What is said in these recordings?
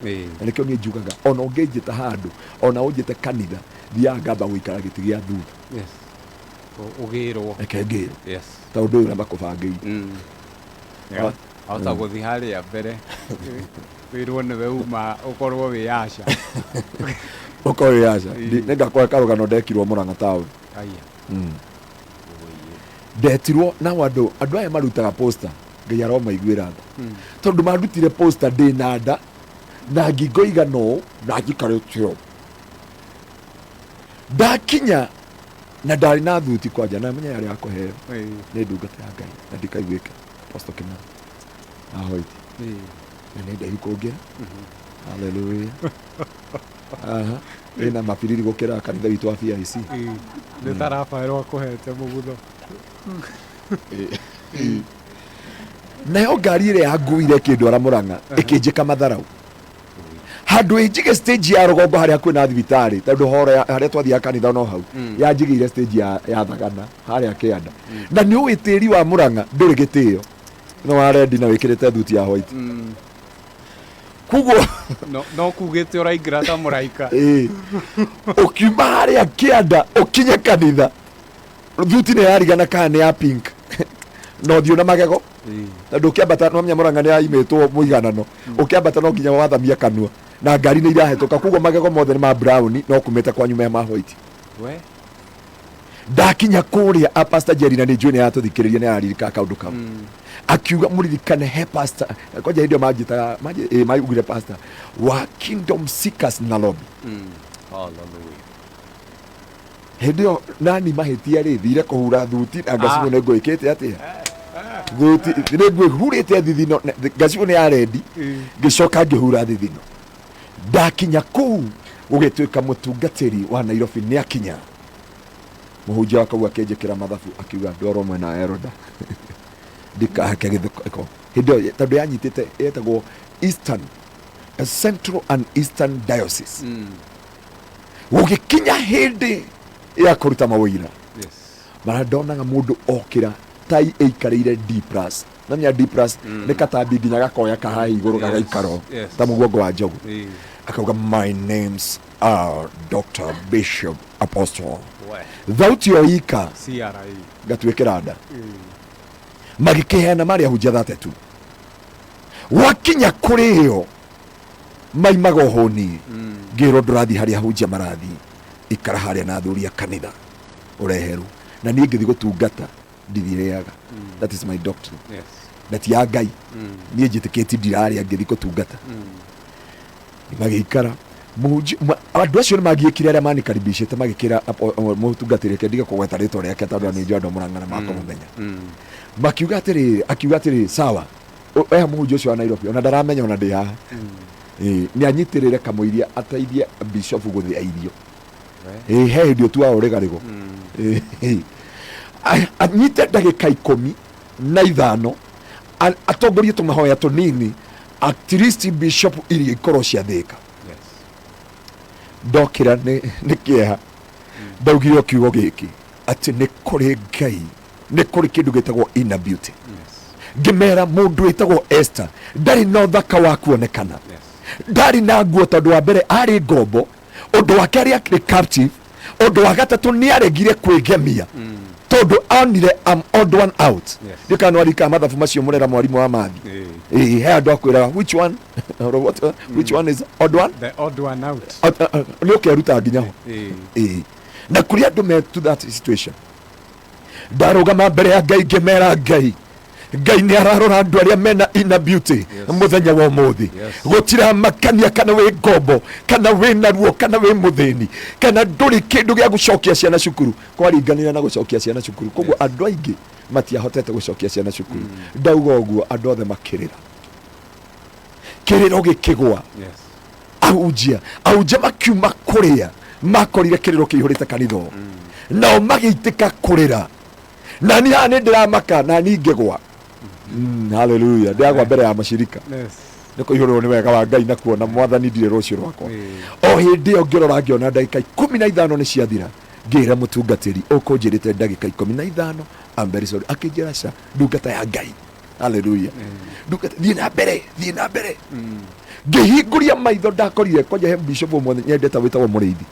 Na nĩkĩo niĩ njugaga ona ũngĩnjĩta handũ, ona ũnjĩte kanitha, thiaga ngamba gũikara gĩtĩ gĩa thutha. Yes. Ũgĩrwo. Reke ngĩrwo. Ta ũndũ ũyũ ũrĩa makũbangĩire. Wahota gũthiĩ harĩa mbere wĩrwo nĩwe uma ũkorwo wĩ aca. Ũkorwo wĩ aca. Nĩngakũhe karũgano ndekirwo Mũrang'a taũni. Aya. Ndetirwo nao andũ andũ aya marutaga poster, Ngai aromaiguĩra tha. Tondũ mandutire poster ndĩ na nda na ngingo igana ũũ na njikarĩte ũũ. Ndakinya na ndarĩ na thuti kwanja na menya yarĩ ya kũheo nĩ ndungata ya Ngai na ndikaiguĩke Apostle Kimani ahoiti na nĩ ndaihu kũngĩra. Hallelujah. Aha. Ĩna mabiriri gũkĩra kanitha witũ wa PIC. Nĩ ta Rafael akũhete mũgutho. Nayo ngari ĩrĩa yanguire ĩkĩndwara Mũrang'a ĩkĩnjĩka matharau handũ ĩnjige stage ya rũgongo harĩa hakuhĩ na thibitarĩ, tondũ horo harĩa twathiaga kanitha no hau yanjigĩire stage ya Thagana harĩa kĩanda. Na nĩ ũĩ tĩri wa Mũrang'a ndũrĩ gĩtĩo, no wa rendi na wĩkĩrĩte thuti ya white. Koguo No kugĩte ũraingĩra ta mũraika. Ĩĩ. Ũkiuma harĩa kĩanda ũkinye kanitha, thuti nĩ yarigana kana nĩ ya pink na ũthiũ na magego, tondũ ũkĩambata no menya Mũrang'a nĩ yaimĩtwo mũiganano, ũkĩambata no nginya wathamia kanua na ngari nĩ irahĩtũka, koguo magego mothe nĩ ma brown no kumĩte kwanyu me ma white. We. Ndakinya kũrĩa a Pastor Jerry, na nĩ njũĩ nĩ aratũthikĩrĩria, nĩ araririkana kaũndũ kau. Akiuga mũririkane he pastor kwanja hĩndĩ ĩyo manjĩtaga maugire pastor wa Kingdom Seekers Nairobi. Hallelujah. Hĩndĩ ĩyo nani mahĩtia rĩ, thire kũhura thuti na ngacibũ nĩ ngwĩkĩte atĩa, thuti nĩ ngwĩhurĩte thithino, ngacibũ nĩ ya rendi, ngĩcoka ngĩhura thithino. Ndakinya kũu gũgĩtuĩka mũtungatĩri wa Nairobi nĩ akinya. Mũhunjia wa kau akĩnjĩkĩra mathabu, akiuga ndwarwo mwena wa Eroda ndikahake gĩthũko. Hĩndĩ ĩyo tondũ yanyitĩte yetagwo Eastern, Central and Eastern Diocese. Gũgĩkinya hĩndĩ ya kũruta mawĩira, mara ndonaga mũndũ okĩra tai ĩikarĩire D plus, namenya D plus nĩ katambi nginya gakoya kahaha igũrũ, gagaikara ta mũguongo wa njogu. Akauga, "My names are Dr. Bishop Apostle." Thauti yo ika CRA. Ngatuĩkĩra nda. Magĩkĩheana marĩ ahunjia 32, gwakinya kũrĩ ĩyo maimaga ũhũni, ngĩrwo ndũrathiĩ harĩa ahunjia marathiĩ, ikara harĩa na athuri a kanitha ũreherwo. Na niĩ ngĩthiĩ gũtungata ndithirĩaga. That is my doctrine. Na ti ya Ngai. Niĩ njĩtĩkĩtie ndirarĩa ngĩthiĩ gũtungata. Magĩikara andũ acio nĩ magiĩkire arĩa manikaribicĩte, magĩkĩra mũtungatĩri, reke ndige kũgweta rĩtwa rĩake tondũ nĩ njũĩ andũ a Mũrang'a na makũmũmenya. Makiuga atĩrĩrĩ, akiuga atĩrĩrĩ, sawa, eha mũhunjia ũcio wa Nairobi ona ndaramenya ona ndĩ haha. Ĩĩ, nĩ anyitĩrĩre kamũiria ateithie bishop gũthĩa irio. Ĩĩ, he hĩndĩ ũtuaga ũrĩgarĩgo. Ĩĩ. Anyite ndagĩka 15 atongorie tũmahoya tũnini, at least bishop irio ikorwo ciathĩka. Ndokĩra nĩ kĩeha, ndaugire o kiugo gĩkĩ atĩ nĩ kũrĩ Ngai, nĩ kũrĩ kĩndũ gĩtagwo inner beauty. Ngĩmera mũndũ wĩtagwo Esther ndarĩ na ũthaka wa kuonekana, ndarĩ na nguo, tondũ wa mbere arĩ ngombo, ũndũ wa kerĩ akĩrĩ captive, ũndũ wa gatatũ nĩ aregire kwĩgemia tondũ onire am odd one out. Ndikana nĩwarika mathabu macio mũrera mwarimũ wa mathi. Ĩĩ, he andũ akwĩraga which one or what, which one is odd one. The odd one out. Nĩ ũkeruta nginya ho. Ĩĩ. Na kũrĩ andũ me to that situation, ndarũgama mbere ya Ngai ngĩmera Ngai, Ngai nĩ ararora andũ arĩa mena inner beauty. Mũthenya wa ũmũthĩ gũtiramakania kana wĩ ngombo, kana wĩ na ruo, kana wĩ mũthĩni, kana ndũrĩ kĩndũ gĩa gũcokia ciana cukuru. Kwaringanĩra na gũcokia ciana cukuru, koguo andũ aingĩ matiahotete gũcokia ciana cukuru. Ndauga ũguo andũ othe makĩrĩra, kĩrĩro gĩkĩgwa. Ahunjia makiuma kũrĩa makorire kĩrĩro kĩihũrĩte kanitha ũũ, nao magĩitĩka kũrĩra. Na niĩ haha nĩ ndĩramaka na niĩ ngĩgwa. Hallelujah, ndĩragwa mbere ya macirika. Nĩ kũihũrĩrwo nĩ wega wa Ngai na kuona mwathani ndirĩ rũciũ rwakwa. O hĩndĩ ĩyo ngĩrora ngĩona ndagĩka 15 nĩ ciathira, ngĩra mũtungatĩri, ũkũnjĩrĩte ndagĩka 15, I'm very sorry. Akĩnjĩra, ca ndungata ya Ngai, hallelujah, ndungata, thiĩ na mbere, thiĩ na mbere. Ngĩhingũria maitho, ndakorire kwanja he bishop ũmwe nyendete wĩtagwo Mũrĩithi.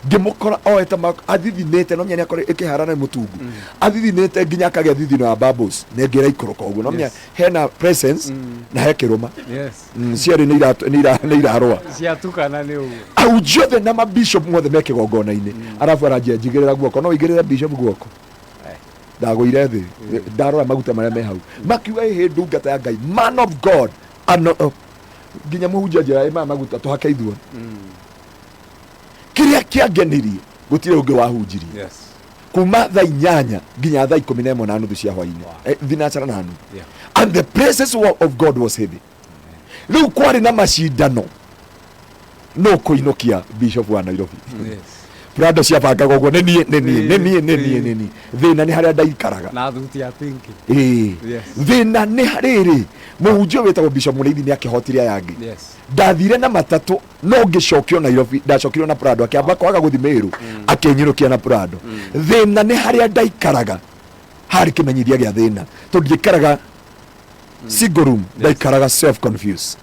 Ngĩmũkora oete athithinĩte, no menya nĩakorwo ĩkĩhara nĩ mũtungu, athithinĩte nginya akagĩa thithino ya bubbles, na ĩngĩ ĩraikũrũka ũguo, no menya hena presence na he kĩrũma. Cierĩ nĩ irarũa. Ciatukana nĩ ũguo. Ahunjia othe na mabishop mothe me kĩgongona-inĩ, arabu aranjia njigĩrĩra guoko. No ũigĩrĩre bishop guoko? Ndagũire thĩ ndarora maguta marĩa me hau, makiuga ĩhĩ ndungata ya Ngai, man of God ano, oh, nginya mũhunjia njĩra ĩ maya maguta tũhake ithuothe. Kĩrĩa kĩangenirie, gũtirĩ ũngĩ wahunjirie kuma thaa 8 nginya thaa 11:30 cia hwainĩ. 6:30. And the presence of God was heavy. Rĩu kwarĩ na macindano no kũinũkia bishop wa Nairobi. Prado ciabangaga ũguo, nĩ niĩ, nĩ niĩ, nĩ niĩ, nĩ niĩ, nĩ niĩ. Thĩna nĩ harĩa ndaikaraga. Na thuti ya pinki. Ĩĩ. Thĩna nĩ rĩrĩ, mũhunjia ũyũ wĩtagwo Bishop Mũrĩithi nĩ akĩhotire aya angĩ. Ndathire na matatũ no ngĩcokio Nairobi, ndacokirwo na Prado. Akĩamba kwaga gũthi Meru, akĩnyinũkia na Prado. Thĩna nĩ harĩa ndaikaraga harĩ kĩmenyithia gĩa thĩna, tondũ ndiaikaraga single room, ndaikaraga self confused.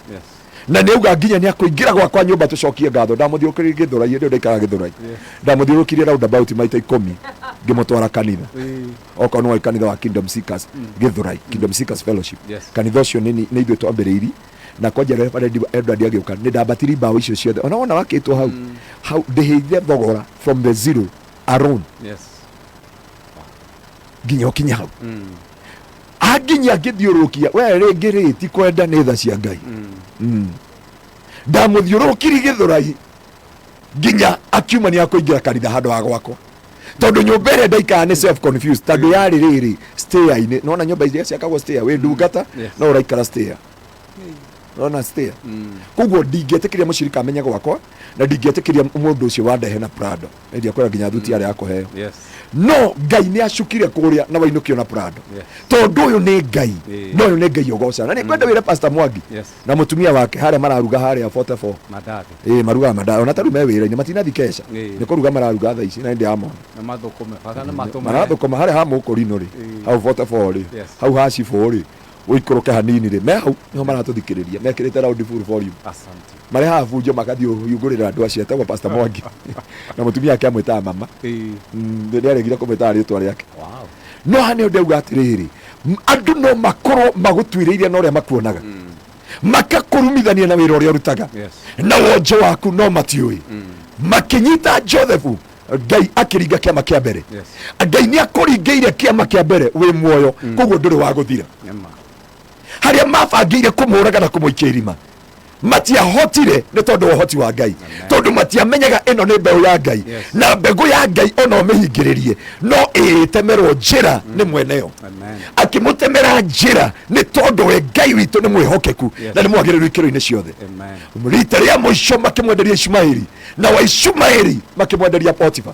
Na nĩ auga nginya nĩ akũingĩra gwakwa nyũmba tũcokie ngatho. Ndamũthiũrũkĩrie Gĩthũrai, hĩndĩ ĩyo ndaikaraga Gĩthũrai. Ndamũthiũrũrũkirie roundabout maita 10 ngĩmũtwara kanitha. Okorwo nĩ kanitha wa Kingdom Seekers Gĩthũrai, Kingdom Seekers Fellowship. Kanitha ũcio nĩ ithuĩ twambĩrĩirie, na kwanja Reverend Edward agĩũka, nĩ ndambatiri mbaũ icio ciothe ona wona wakĩtwo hau hau, ndĩhĩire thogora from the zero alone nginya ũkinye hau. Anginya ngĩthiũrũrũkia we rĩngĩ rĩ, ti kwenda, nĩ tha cia Ngai. Ndamũthiũrũrũkirie Gĩthũrai nginya akiuma nĩ akũingĩra kanitha handũ ha gwakwa, tondũ nyũmba ĩrĩa ndaikara nĩ self confused, tondũ yarĩ rĩrĩ stair-inĩ. Nona nyũmba iria ciakagwo stair, wĩ ndungata no ũraikara stair, nona stair. Koguo ndingĩetĩkĩria mũcirika amenye gwakwa, na ndingĩetĩkĩria mũndũ ũcio wandehe na Prado ndiakwĩra nginya thuti yarĩ ya kũheo. No Ngai nĩ acukire kũrĩa na wainũkio na Prado. Tondũ ũyũ nĩ Ngai. Na ũyũ nĩ Ngai ũgocaga, na nĩ ngwenda wĩre Pastor Mwangi na mũtumia wake harĩa mararuga harĩa 44. Mandathi. Ĩĩ, marugaga mandathi ona tarĩu me wĩra-inĩ, matinathi keca. Nĩ kũruga mararuga thaa ici na nĩ ndĩramona. Na mathũkũme. Bata nĩ matũme. Marathũkũma harĩa ha mũkũrinũ rĩ, hau 44 rĩ, hau ha cibũ rĩ, ũikũrũke hanini rĩ, me hau nĩho maratũthikĩrĩria mekĩrĩte round full volume. Asante. Marĩ haha bunjo magathiĩ hingũrĩra andũ acio. Etagwo Pastor Mwangi na mũtumia wake amwĩtaga mama. Nĩ aregire kũmwĩtaga rĩtwa rĩake. No haha nĩho ndauga atĩrĩrĩ, andũ no makorwo magũtuĩrĩirie na ũrĩa makuonaga, makakũrumithania na wĩra ũrĩa ũrutaga na wonje waku, no matiũĩ. Makĩnyita Joseph, Ngai akĩringa kĩama kĩa mbere. Ngai nĩ akũringĩire kĩama kĩa mbere wĩ muoyo, koguo ndũrĩ wa gũthira. Nĩma. Harĩa mabangĩire kũmũraga na kũmũikia irima, matiahotire nĩ tondũ wa ũhoti wa Ngai, tondũ matiamenyaga ĩno nĩ mbeũ ya Ngai. Na mbegũ ya Ngai ona ũmĩhingĩrĩrie no ĩĩtemerwo njĩra nĩ mweneyo. Amen. Akĩmũtemera njĩra nĩ tondũ we Ngai witũ nĩ mwĩhokeku na nĩ mwagĩrĩru ikĩro-inĩ ciothe. Amen. Rita rĩa mũico makĩmwenderia Ishumaeli, na wa Ishumaeli makĩmwenderia Potifa.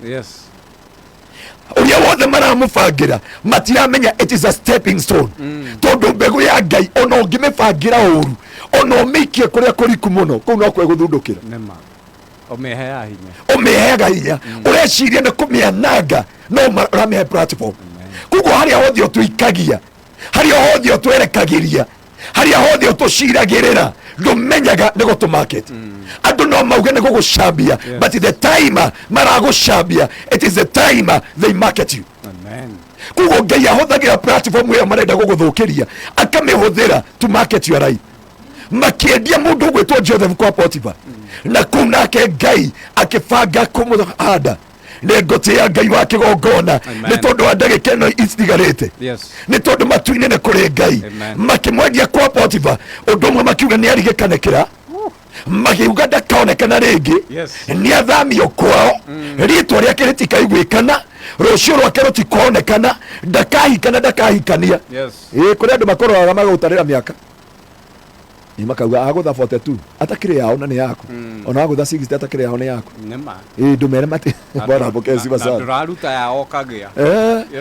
Ũrĩa wothe maramũbangĩra matiramenya it is a stepping stone, tondũ mbegũ ya Ngai ona ũngĩmĩbangĩra ũru, ona ũmĩikie kũrĩa kũriku mũno, kũu no kwegũthundũkĩra. Nĩma. Ũmĩheaga hinya. Ũmĩheaga hinya. Ũreciria nĩ kũmĩananga, no ũramĩhe platform. Koguo harĩa hothe ũtũikagia, harĩa hothe ũtwerekagĩria, harĩa hothe ũtũciragĩrĩra, ndũmenyaga nĩ gũtũ market. Andũ no mauge nĩ gũgũcambia, but the time maragũcambia, it is the time they market you. Amen. Koguo Ngai ahũthagĩra platform ĩyo marenda gũgũthũkĩria, akamĩhũthĩra to market your life. Makĩendia mũndũ ũgwĩtwo Joseph kwa Potifa, na kũu nake Ngai akĩbanga kũmũhanda. Nĩ ngũtĩĩa Ngai wa kĩgongona Amen. nĩ tondũ wa ndagĩka ĩno itigarĩte, nĩ tondũ matu-inĩ nĩ kũrĩ Ngai. Amen. Makĩmwendia kwa Potifa, ũndũ ũmwe makiuga nĩ arigĩkanĩkĩra, makiuga ndakaonekana rĩngĩ. Nĩ athamio kwao, rĩtwa rĩake rĩtikaiguĩkana, rũciũ rwake rũtikonekana, ndakahikana, ndakahikania. Ĩĩ, kũrĩ andũ makũroraga magagũtarĩra mĩaka, nĩ makauga agũtha 42 atakĩrĩ yao na nĩ yaku, ona agũtha 60 atakĩrĩ yao nĩ yaku. Nĩma. Ĩĩ, ndũmere mati. Bwana apokee sifa Na sana. ndũraruta yao ũkagĩa.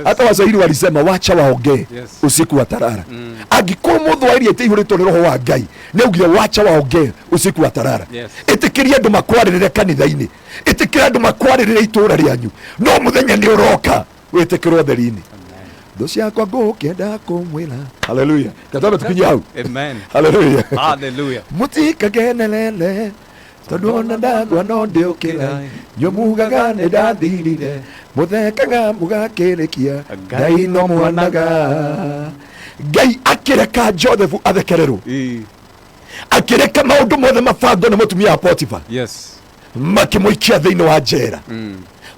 Hata Waswahili walisema wacha waongee usiku watalala. Angĩkorwo mũthwaĩri ĩtĩihũrĩtwo nĩ roho wa Ngai, nĩ augire wacha waongee usiku watalala. Ĩtĩkĩria andũ makwarĩrĩre kanitha-inĩ, ĩtĩkĩra andũ makwarĩrĩre itũũra rĩanyu, no mũthenya nĩ ũroka wĩtĩkĩrwo theri-inĩ. Amen. Thũ ciakwa ngũkĩenda kũmwĩra. Haleluya. Katambe tukinyie hau. Amen. Haleluya. Hallelujah. Mũtikagenerere tondũ ona ndagwa no ndĩũkĩra. Inyuĩ mugaga nĩ ndathirire, mũthekaga mũgakĩrĩkia, Ngai no mwanaga. Ngai akĩreka Joseph athekererwo, akĩreka maũndũ mothe mabangwo nĩ mũtumia wa Potifa. Makĩmũikia thĩinĩ wa njera.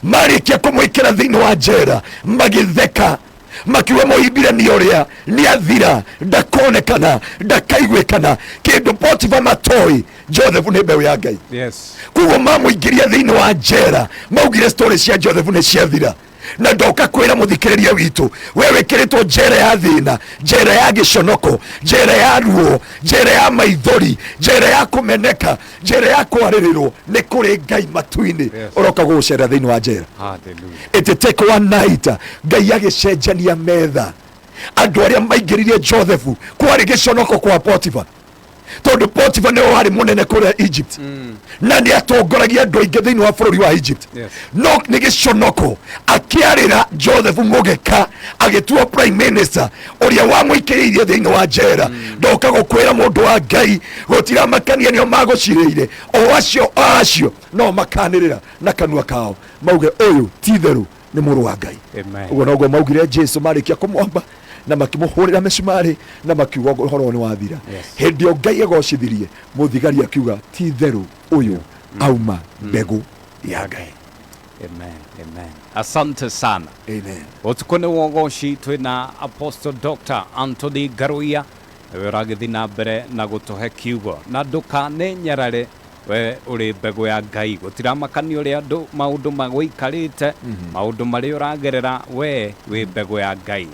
Marĩkia kũmwĩkĩra thĩinĩ wa njera, magĩtheka, makiuga mũhibirania ũrĩa nĩathira, ndakonekana, ndakaiguĩkana. Kĩndũ Potifa matoĩ, Joseph nĩ mbeũ ya Ngai. Koguo mamũingĩria thĩinĩ wa njera, maugire story cia Joseph nĩ ciathira. Na ndoka kwĩra mũthikĩrĩria witũ, we wĩkĩrĩtwo njera ya thĩna, njera ya gĩconoko, njera ya ruo, njera ya maithori, njera ya kũmeneka, njera ya kwarĩrĩrwo, nĩ kũrĩ Ngai matu-inĩ ũroka gũgũcerera thĩinĩ wa njera. Hallelujah. It take one night, Ngai agĩcenjania metha. Andũ arĩa maingĩririe Joseph, kwarĩ gĩconoko kwa Potifa, tondũ Potifa nĩwe warĩ mũnene kũrĩa Egypt na nĩ atongoragia andũ aingĩ thĩinĩ wa bũrũri wa Egypt. No nĩ gĩconoko akĩarĩra Joseph mũgeka, agĩtuo prime minister ũrĩa wamũikĩrĩirie thĩinĩ wa njera. Ndoka gũkwĩra mũndũ wa Ngai, gũtiramakania nĩo magũcirĩire, o acio o acio no makanĩrĩra na kanua kao mauge ũyũ ti itherũ nĩ mũrũ wa Ngai. Amen. Ũguo noguo maugire Jesu marĩkia kũmwamba na makĩmũhũrĩra mĩcumarĩ na makiuga ũhoro nĩ wathira. Hĩndĩ ĩyo Ngai agocithirie mũthigari akiuga ti itherũ ũyũ auma mbegũ ya Ngai. Amen. Amen. Asante sana. Amen. Ũtukũ nĩ wogoci twĩna Apostle Dr. Anthony Ngaruiya, nĩwe ũragĩthiĩ na mbere na gũtũhe kiugo, na ndũkanenyarare, we ũrĩ mbegũ ya Ngai. Gũtiramakania ũrĩa andũ maũndũ magũikarĩte, maũndũ marĩa ũragerera, we wĩ mbegũ ya Ngai.